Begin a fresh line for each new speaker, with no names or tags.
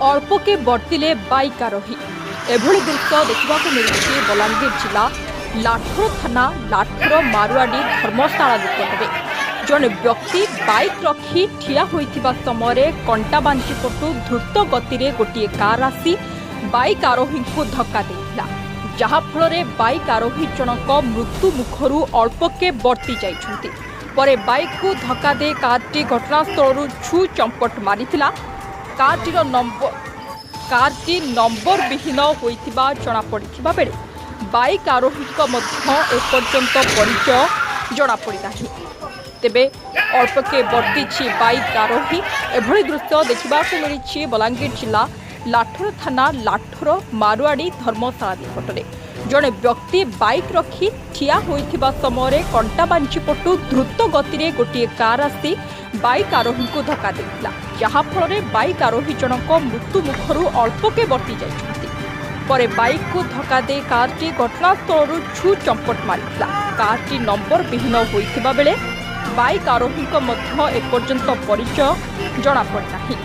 ଅଳ୍ପକେ ବର୍ତ୍ତିଲେ ବାଇକ୍ ଆରୋହୀ। ଏଭଳି ଦୃଶ୍ୟ ଦେଖିବାକୁ ମିଳିଛି ବଲାଙ୍ଗୀର ଜିଲ୍ଲା ଲାଠୋର ଥାନା ଲାଠୋର ମାରୁଆଡ଼ି ଧର୍ମଶାଳା ନିକଟରେ। ଜଣେ ବ୍ୟକ୍ତି ବାଇକ୍ ରଖି ଠିଆ ହୋଇଥିବା ସମୟରେ କଣ୍ଟାବାଞ୍ଜି ପଟୁ ଦ୍ରୁତ ଗତିରେ ଗୋଟିଏ କାର୍ ଆସି ବାଇକ୍ ଆରୋହୀଙ୍କୁ ଧକ୍କା ଦେଇଥିଲା, ଯାହାଫଳରେ ବାଇକ୍ ଆରୋହୀ ଜଣକ ମୃତ୍ୟୁ ମୁଖରୁ ଅଳ୍ପକେ ବର୍ତ୍ତି ଯାଇଛନ୍ତି। ପରେ ବାଇକ୍କୁ ଧକ୍କା ଦେଇ କାର୍ଟି ଘଟଣାସ୍ଥଳରୁ ଛୁ ଚମ୍ପଟ ମାରିଥିଲା। କାର୍ଟିର ନମ୍ବର କାର୍ଟି ନମ୍ବର ବିହୀନ ହୋଇଥିବା ଜଣାପଡ଼ିଥିବା ବେଳେ ବାଇକ୍ ଆରୋହୀଙ୍କ ମଧ୍ୟ ଏପର୍ଯ୍ୟନ୍ତ ପରିଚୟ ଜଣାପଡ଼ିନାହିଁ। ତେବେ ଅଳ୍ପକେ ବର୍ତ୍ତିଛି ବାଇକ୍ ଆରୋହୀ। ଏଭଳି ଦୃଶ୍ୟ ଦେଖିବାକୁ ମିଳିଛି ବଲାଙ୍ଗୀର ଜିଲ୍ଲା ଲାଠୋର ଥାନା ଲାଠୋର ମାରୁଆଡ଼ି ଧର୍ମଶାଳା ନିକଟରେ। ଜଣେ ବ୍ୟକ୍ତି ବାଇକ୍ ରଖି ଠିଆ ହୋଇଥିବା ସମୟରେ କଣ୍ଟାବାଞ୍ଜି ପଟୁ ଦ୍ରୁତ ଗତିରେ ଗୋଟିଏ କାର୍ ଆସି ବାଇକ୍ ଆରୋହୀଙ୍କୁ ଧକ୍କା ଦେଇଥିଲା, ଯାହାଫଳରେ ବାଇକ୍ ଆରୋହୀ ଜଣକ ମୃତ୍ୟୁ ମୁଖରୁ ଅଳ୍ପକେ ବର୍ତ୍ତି ଯାଇଛନ୍ତି। ପରେ ବାଇକ୍କୁ ଧକ୍କା ଦେଇ କାର୍ଟି ଘଟଣାସ୍ଥଳରୁ ଛୁ ଚମ୍ପଟ ମାରିଥିଲା। କାର୍ଟି ନମ୍ବର ବିହୀନ ହୋଇଥିବା ବେଳେ ବାଇକ୍ ଆରୋହୀଙ୍କ ମଧ୍ୟ ଏପର୍ଯ୍ୟନ୍ତ ପରିଚୟ ଜଣାପଡ଼ିନାହିଁ।